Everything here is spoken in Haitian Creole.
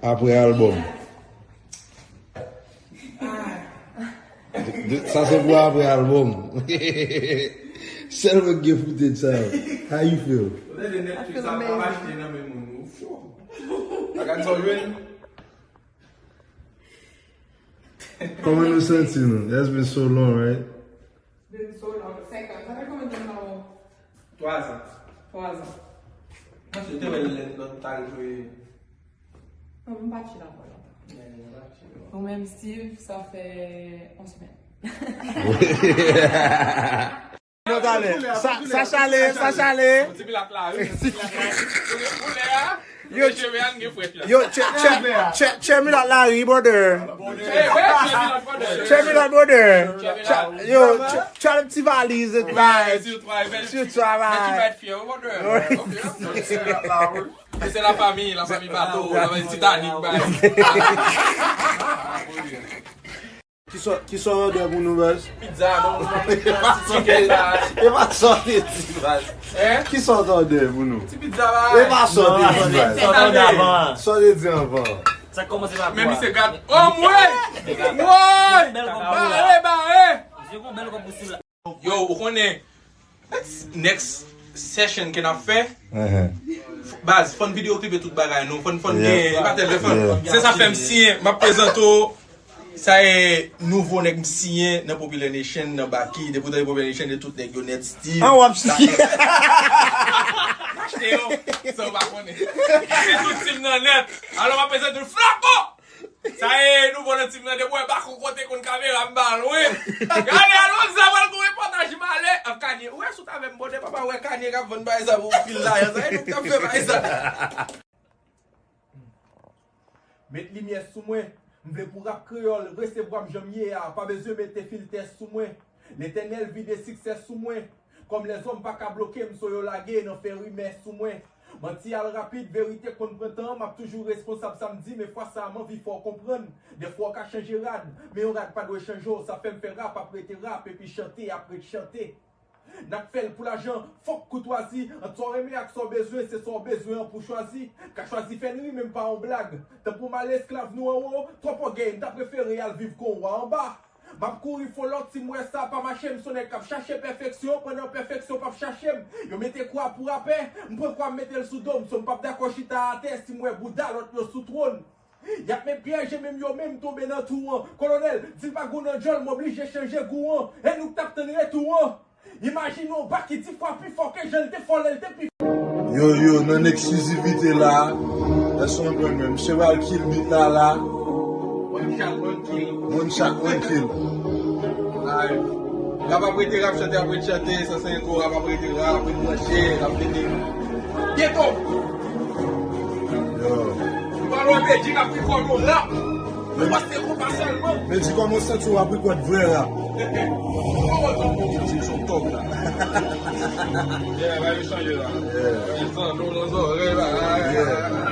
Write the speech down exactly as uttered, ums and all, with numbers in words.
Apre album. De- de- Sa se pou apre album. Sèl mwen ki gen footage sa yo. How you feel? Ou tande Netflix ap ap achte nan men moun ou cho. Bagay sa w jwenn. Kòman nou santi nou? That's been so long, right? Been so long. Senk an. Sa fè konbyen tan nou? Twa zan. Twa zan. Mwen se te wè lè nou t al jwe. Non, m pa chill ankò lontan. Ou menm Steve, sa fè yon semèn. Bon, talè. Sa, sa chale, sa chale. Ti pilat la, wi. Ti pilat la. Koulè a. Yo, Cheve a, n gen frèt la. Yo, che, che, che, che milat la ri, brother. Eh, wè, cheve milat, brother. Che milat, brother. Cheve milat. Yo, che, che ti valiz, Wè, valiz. Sur travail. Sur travail. Mèt fè, ok, ok. Se la fami, la fami bato, la fami Titanic, bay. Ki sò, ki sò òdè pou nou, baz? Pizza, non, non, E pa sò te di, baz. Hein? Ki sò òdè pou nou? Ti pizza la. E pa sò te di, baz. Sò te di anvan. Sò te di anvan. Sa kòmanse pa Men misye gad. Oh, mwen! Woy! Bare, bare! Yo, ou konnen next, next session ke n ap fè? Baz, fòn videyo klipe tout bagay nou, fòn, fòn gen, e pa tèl fòn. Se sa fè m siyen, m ap prezante w. Sa e nouvo nèg m siyen nan Popular Nation, nan Baky, depi w tande Popular Nation, de tout nèg yo nèt Steve. An w ap siyen. M achte yo, sa w pa konnen. Se tout team nan nèt. Alò, m ap prezante w Flaco! Sa e nouvo nan team nan, depi w wè Baky kote konn kamera, m ba l, wi. Gade, alò, sa pral gon repòtaj malè. Ap Kanye, ou wè sou ta menm bòdè, papa, ou wè Kanye k ap vann bagay sa pou pil lajan. Sa e nou k t ap fè bagay sa. Met limyè sou mwen. M vle pou rap kreyòl resevwa m jan m ye a. Pa bezwen mete filtè sou mwen. Letènèl vide siksè sou mwen. Kòm lèzòm pa ka bloke m, so yo lage nan fè rimè sou mwen. Manti a l rapid, verite konn pran tan, m ap toujou responsab sa m di, men fwa sa a m anvi fè w konprann. Dèfwa w ka chanje rad, men yon rad pa dwe chanje w, sa fè m fè rap ap rete rap, epi chante ap ret chante. N ap fè l pou lajan, fòk koutwazi. Ant sa w renmen ak sa w bezwen, se sa w bezwen an pou chwazi. Ka chwazi fè n ri, menm pa yon blag. Tanpri m al esklav nou anwo, twòp ògèy, m ta prefere al viv kon wa anba. M ap kouri fon lòt, si m wè sa pa mache, m se yon nèg k ap chache pèfeksyon, pandan pèfeksyon p ap chache m. Yo mete kwa pou rapè, m pran kwa m mete l sou do m, so m p ap dakò chita atè si m wè bouda lòt yo sou twòn. Y ap met pyèj e menm yo menm tonbe nan twou an. Kolonèl, di l pa gou nan djòl, m oblije chanje gou an. E nou k t ap tann retou an. Imajine yon Baky dis fwa pi fò ke jan l te fò lè l te pi fò. Yo, yo, nan eksklizivite la, èske w konprann menm? Misye pral kill beat la la. One shot, one kill. One shot, one kill. Live. Rap ap rete rap, chante ap rete chante, sa se enko, rap ap rete rap, ap rete branche, ap rete geto. Yo. Nou pa lwen Medjy k ap pi fò nou rap. Nou pa se konpa sèlman. Medjy, kòman w santi w ap rekòd vrè rap? Kòman w santi w? Ti son tòp la. Yeah, ba yo chanje la. Yeah. Ti son nou nan zòrèy la. Yeah.